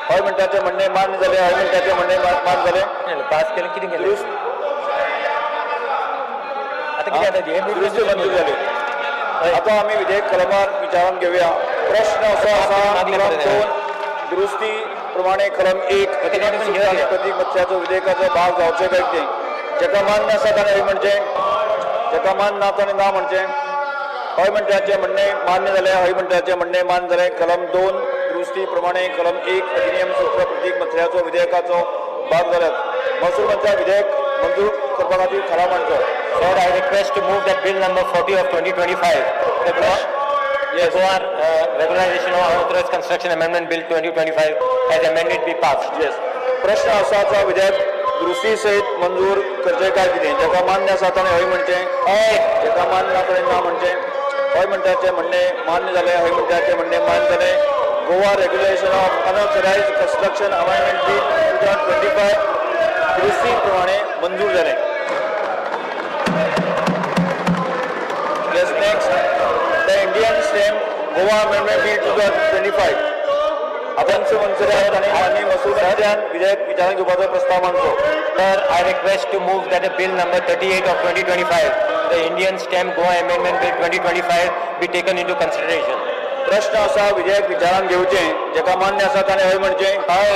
हय म्हणटा ते म्हणणें मान्य जालें. हय म्हणटा ते म्हणणें मान्य जालें. पास केलें, कितें केलें? दुरुस्त आतां कितें जाता हें? दुरुस्ती मंजूर जाली. आता आमी विधेयक कलमार विचारान घेवया. प्रश्न असो आसा, कलम 2 दुरुस्ती प्रमाणे कलम 1 अधिनियम सूत्र आनी प्रतीक मत्स्याचो विधेयकाचो भाग जावचो काय कितें. जेका मान्य आसा ताणें हय म्हणचें, जेका मान्य ना ताणें ना म्हणचें. हय म्हणटाचें म्हणणें मान्य जालें. हय म्हणटाचें म्हणणें मान्य जालें. कलम 2 दुरुस्ती प्रमाणे कलम 1 अधिनियम सूत्र प्रतीक मत्स्याचो विधेयकाचो भाग जाल्यात. महसूल मंत्र्या विधेयक मंजूर करपा खातीर ठराव मांडचो. Sir, I request to move that bill number 40 of 2025, the Goa Regularization of Unauthorized Construction Amendment Bill 2025 as amended be passed. Yes. प्रश्न आसा तो विधेयक दुरुस्ती सयत मंजूर करचें काय कितें. जेका मान्य आसा ताणें हय म्हणचें, हय. जेका मान्य ना ताणें ना म्हणचें. हय म्हणटाचें म्हणणें मान्य जालें. हय म्हणटाचें म्हणणें मान्य जालें. Goa regulation of unauthorised construction amendment bill 2025 दुरुस्ती प्रमाणे मंजूर जालें. Yes, next, the Indian Stamp Goa Amendment Bill 2025. अभ्यंत मंत्र्यान आनी माननीय महसूल मंत्र्यान विधेयक विचारात घेवपाचो प्रस्ताव मांडचो. Sir, I request to move that the bill number 38 of 2025, the Indian Stamp Goa Amendment Bill 2025 be taken into consideration. प्रश्न आसा विधेयक विचारात घेवचें. जेका मान्य आसा ताणें हय म्हणचें, हय.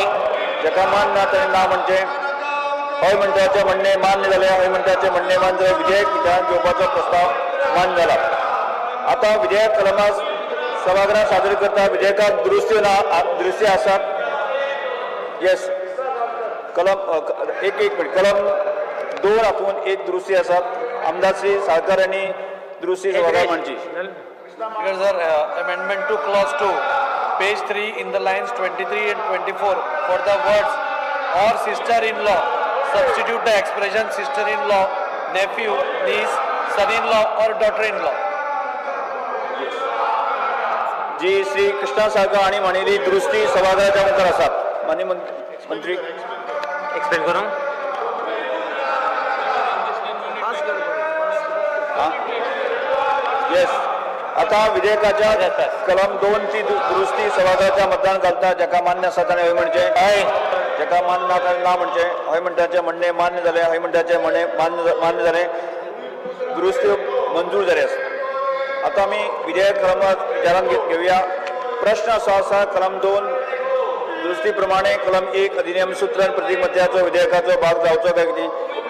जेका मान्य ना ताणें ना म्हणचें. हय म्हणटाचें म्हणणें मान्य जालें. हय म्हणटाचें म्हणणें मान्य जालें. विधेयक विचारात घेवपाचो प्रस्ताव मान्य जाला. आतां विधेयक कलमां सभागृहात सादर करता. विधेयकाक दुरुस्ती ना, दुरुस्ती आसात. येस, कलम एक एक मिनिट. कलम 2 हातून एक दुरुस्ती आसात. आमदार श्री साळकर यांनी दुरुस्ती सभागृहात मांडची. Speaker sir, amendment to clause 2, page 3, in the lines 23 and 24, for the words "or sister-in-law", substitute the expression "sister-in-law, nephew, niece, son-in-law or daughter-in-law". जी, श्री कृष्णा साळकर हांणी मांडिल्ली दुरुस्ती सभागृहाच्या मुखार आसात. माननीय मंत्री. एक्सप्लेन करूं? येस, आता विधेयकाच्या कलम 2 ची दुरुस्ती सभागृहाच्या मतदान घालता. जेका मान्य आसा ताणें हय म्हणचें, हय. जेका मान्य ना ताणें ना म्हणचें. हय म्हणटाचें म्हणणें मान्य जालें. हय म्हणटाचें म्हणणें मान्य मान्य जालें. दुरुस्ती मंजूर जाली आसा. आतां आमी विधेयक कलमात विचारात घेवया. प्रश्न असो आसा, कलम 2 दुरुस्ती प्रमाणे कलम 1 अधिनियम सूत्र आनी प्रतीक मत्याचो विधेयकाचो भाग जावचो काय कितें.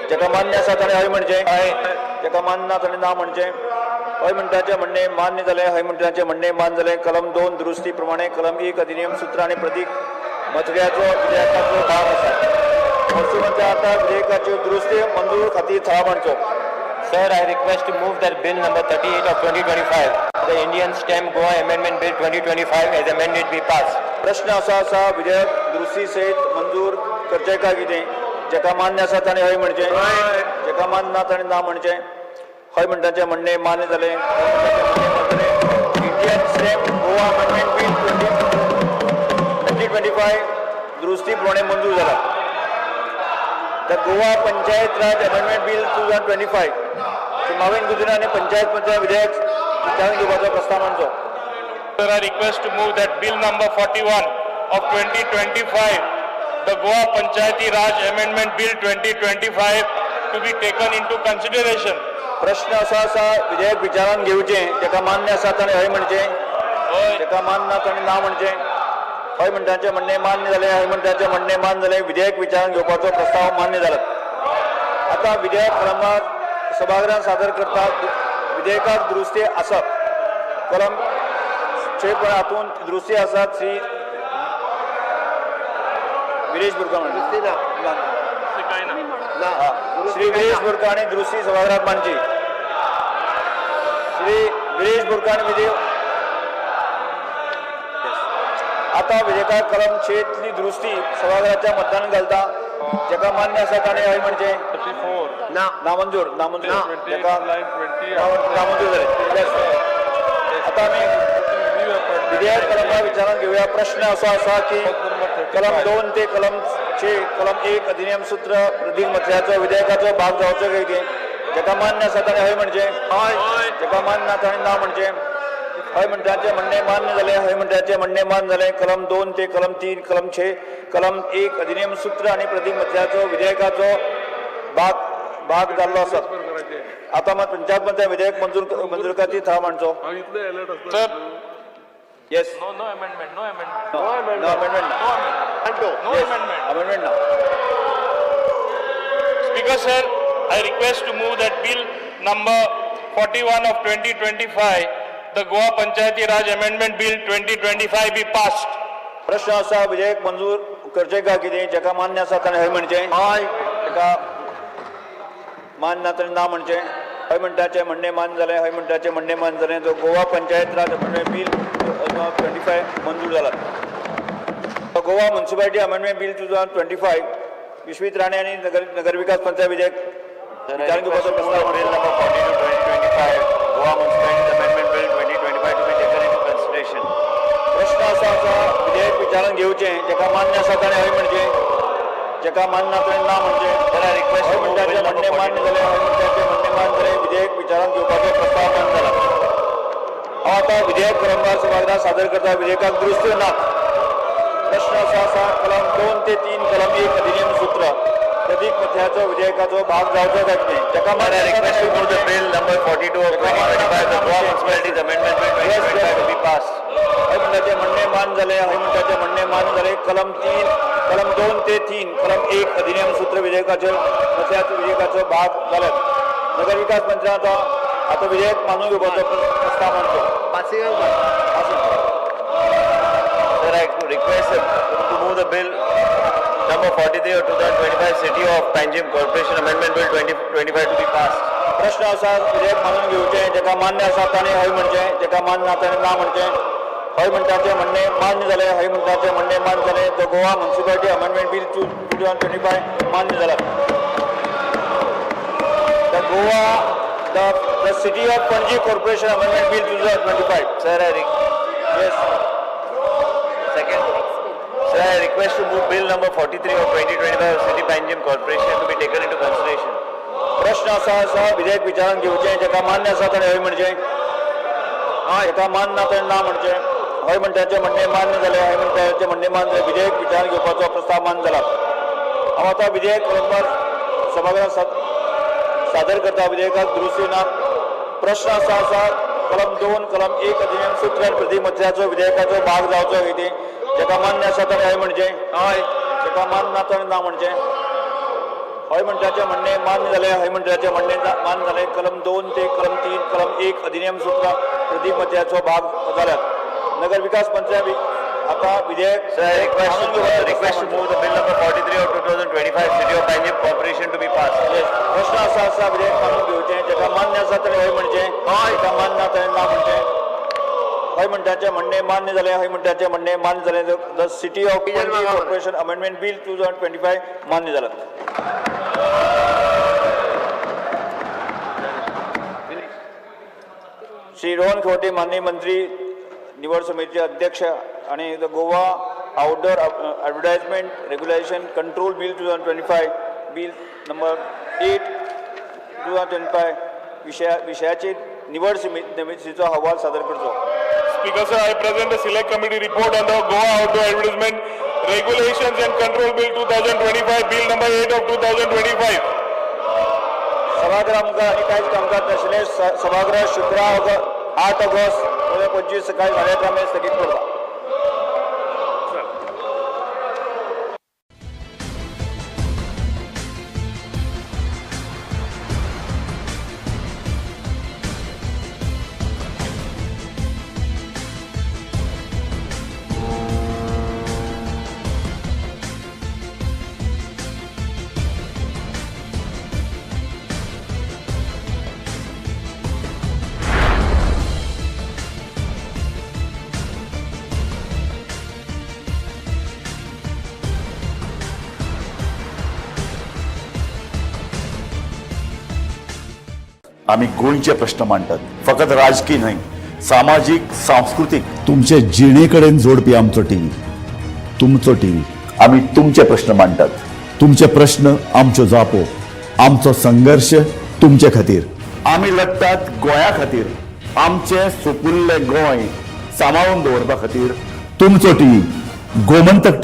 जेका मान्य आसा ताणें हय म्हणचें, हय. जेका मान्य ना ताणें ना म्हणचें. हय म्हणटाचें म्हणणें मान्य जालें. हय म्हणटाचें म्हणणें मान्य जालें. कलम 2 दुरुस्ती प्रमाणे कलम 1 अधिनियम सूत्र आनी प्रतीक मथव्याचो विधेयकाचो भाग आसा. महसूल मंत्री आतां विधेयकाच्यो दुरुस्ती मंजूर खातीर थळा मांडचो. Sir, I request to move that bill number 38 of 2025, the Indian Stamp Goa Amendment Bill 2025 as amended be passed. प्रश्न असो आसा, विधेयक दुरुस्ती सयत मंजूर करचें काय कितें. जेका मान्य आसा ताणें हय म्हणचें, जेका मान्य ना ताणें ना म्हणचें. हय म्हणटाचें म्हणणें मान्य जालें. Indian Stamp Goa Amendment Bill 2025 दुरुस्ती प्रमाणे मंजूर जाला. The Goa Panchayat Raj Amendment Bill 2025, Mauvin Godinho आनी पंचायत पंचायत विधेयक विचारून घेवपाचो प्रस्ताव मांडचो. Sir, I request to move that bill number 41 of 2025, the Goa Panchayati Raj Amendment Bill 2025 to be taken into consideration. प्रश्न असो आसा, विधेयक विचारान घेवचें. जेका मान्य आसा ताणें हय म्हणचें, हय. जेका मान्य ना ताणें ना म्हणचें. हय म्हणटाचें म्हणणें मान्य जालें. हय म्हणटाचें म्हणणें मान्य जालें. विधेयक विचारान घेवपाचो प्रस्ताव मान्य जाला. आतां विधेयक कलमाक सभागृहात सादर करता. विधेयकाक दुरुस्ती आसात. कलम 6 पण हातून दुरुस्ती आसात. श्री विरेश बोरकार. श्री विरेश बोरकार हांणी दुरुस्ती सभागृहात मांडची. श्री विरेश बोरकार विधेयक. आता विधेयकाक कलम 6तली दुरुस्ती सभागृहाच्या मतदान घालता. जेका मान्य आसा ताणें हय म्हणचें. 34. नामंजूर, नामंजूर. जेका line 20. नामंजूर जालें. Yes. आता आमी विधेयक कलमा विचारात घेवया. प्रश्न असो आसा की कलम 2 ते कलम 6 कलम 1 अधिनियम सूत्र प्रतीक मथळ्याचो विधेयकाचो भाग जावचो काय कितें. जेका मान्य आसा ताणें हय म्हणचें, हय. जेका मान्य ना ताणें ना म्हणचें. हय म्हणटाचे म्हणणें मान्य जालें. हय म्हणटाचे म्हणणें मान्य जालें. कलम 2 ते कलम 3, कलम 6, कलम 1 अधिनेम सूत्र आनी प्रतीक मथ्याचो विधेयकाचो भाग भाग जाल्लो आसा. आतां मात पंचायत मंत्र्या विधेयक मंजूर मंजूर खातीर थाव मांडचो. Sir, yes. No, no amendment, no amendment. No amendment ना. No amendment. Amendment ना. Speaker sir, I request to move that bill number 41 of 2025, the Goa Panchayati Raj Amendment Bill 2025 be passed. प्रश्न आसा विधेयक मंजूर करचें काय कितें? जाका मान्य आसा ताणें हय म्हणचें, हय. ताका मान्य ना ताणें ना म्हणचें. हय म्हणटाचें म्हणणें मान्य जालें. हय म्हणटाचें म्हणणें मान्य जालें. तो Goa Panchayat Raj amendment bill 25 मंजूर जाला. Goa municipality amendment bill 2025 Vishwajit Rane आनी नगर नगरविकास पंचायत विधेयक Sir, I विचारांत request घेवपाचो to move प्रस्ताव. Bill number 42, 2025, Goa Municipalities Amendment Bill 2025 to be taken into consideration. प्रश्न आसा आसा विधेयक विचारांत घेवचें. जाका मान्य आसा ताणें हय म्हणचें, जाका मान्य ना ताणें ना म्हणचें. Sir, I request हय to move म्हणटाचें bill number म्हणणें मान्य 42. जालें. हय म्हणटाचें म्हणणें मान्य जालें. विधेयक विचारांत घेवपाचो प्रस्ताव मान्य जाला. हांव आतां विधेयक क्रमवार सभागृहात सादर करता. विधेयकाक दुरुस्त्यो नात. प्रश्न आसा आसा कलम 2 ते 3, कलम 1 अधिनियम सूत्र प्रतीक मथ्याचो विधेयकाचो भाग जावचो काय कितें? जाका Sir, मान्य I आसा request ताणें to move the हय bill number 42 of 2025, the Goa Municipalities Amendment Bill 2025 to be passed. हय म्हणटाचें म्हणणें मान्य जालें. हय म्हणटाचें म्हणणें मान्य जालें. कलम 3, कलम 2 ते 3, कलम 1 अधिनियम सूत्र विधेयकाचेर मथ्याचो विधेयकाचो भाग जाल्यात. नगर विकास मंत्र्यान आतां आतां विधेयक मानून घेवपाचो प्रस्ताव मांडचो. Sir, I request to move the bill number 43 of 2025, City of Panjim Corporation Amendment Bill 2025 to be passed. प्रश्न आसा विधेयक मानून घेवचें. जाका मान्य आसा ताणें हय म्हणचें, जाका मान्य ना ताणें ना म्हणचें. हय म्हणटाचें म्हणणें मान्य जालें. हय म्हणटाचें म्हणणें मान्य जालें. The Goa municipality amendment bill 2025 मान्य जाला. The Goa the city of Panaji corporation amendment bill 2025. Sir, I yes. Second. Sir, I request to move bill number 43 of 2025 of City Panjim Corporation to be taken into consideration. प्रश्न आसा आसा विधेयक विचारांत घेवचें. जाका मान्य आसा ताणें हय म्हणचें, जाका मान्य ना ताणें ना म्हणचें. हय म्हणटाचें म्हणणें मान्य जालें. हय म्हणटाचें म्हणणें मान्य जालें. विधेयक विचारांत घेवपाचो प्रस्ताव मान्य जाला. हांव आतां विधेयक क्रमवार सभागृहात सादर करता. विधेयकाक दुरुस्ती ना. प्रश्न आसा आसा कलम 2, कलम 1 अधिनियम सूत्र आनी प्रतिमत्याचो विधेयकाचो भाग जावचो कितें? जाका मान्य आसा ताणें हय म्हणचें, हय. जाका मान्य ना ताणें ना म्हणचें. हय म्हणटाचें म्हणणें मान्य जालें. हय म्हणटाचें म्हणणें मान्य जालें. कलम 2 ते कलम 3, कलम 1 अधिनियम सूत्र प्रतिमत्याचो भाग जाल्यात. नगर विकास मंत्र्या आतां विधेयक Sir, I request मानून to, घेवपाचो request to प्रस्ताव move the bill number 43 of 2025, City of Panjim Corporation to be passed. Yes. प्रश्न आसा आसा विधेयक मानून घेवचें. जाका मान्य आसा ताणें हय म्हणचें, जाका मान्य ना ताणें ना म्हणचें. हय म्हणटाचें म्हणणें मान्य जालें. हय म्हणटाचें म्हणणें मान्य जालें. The city of Panaji corporation amendment bill 2025 मान्य जाला. श्री रोहन खंवटे, माननीय मंत्री, निवड समितीचे अध्यक्ष आणि the Goa outdoor advertisement regulation control bill 2025, bill number 8 2025 विशयाचेर निवड समितीचो अहवाल सादर करचो. Speaker sir, I present the select committee report on the Goa Outdoor Advertisement Regulations and Control Bill 2025, Bill number 8 of 2025. सभागृहा मुखार आनी कांयच कामकाज नाशिल्लें. सभागृह शुक्रार 8 ऑगस्ट 2025 सकाळी 11:30 मेरेन स्थगीत करता. आमी गोंयचे प्रश्न मांडटात, फकत राजकी न्हय, सामाजीक, सांस्कृतीक, तुमचे जिणे कडेन जोडपी आमचो टीव्ही, तुमचो टीव्ही. आमी तुमचे प्रश्न मांडटात, तुमचे प्रश्न आमच्यो जापो, आमचो संघर्श तुमचे खातीर. आमी लडटात गोंया खातीर, आमचें सुपुल्लें गोंय सांबाळून दवरपा खातीर तुमचो टीव्ही गोमंतक.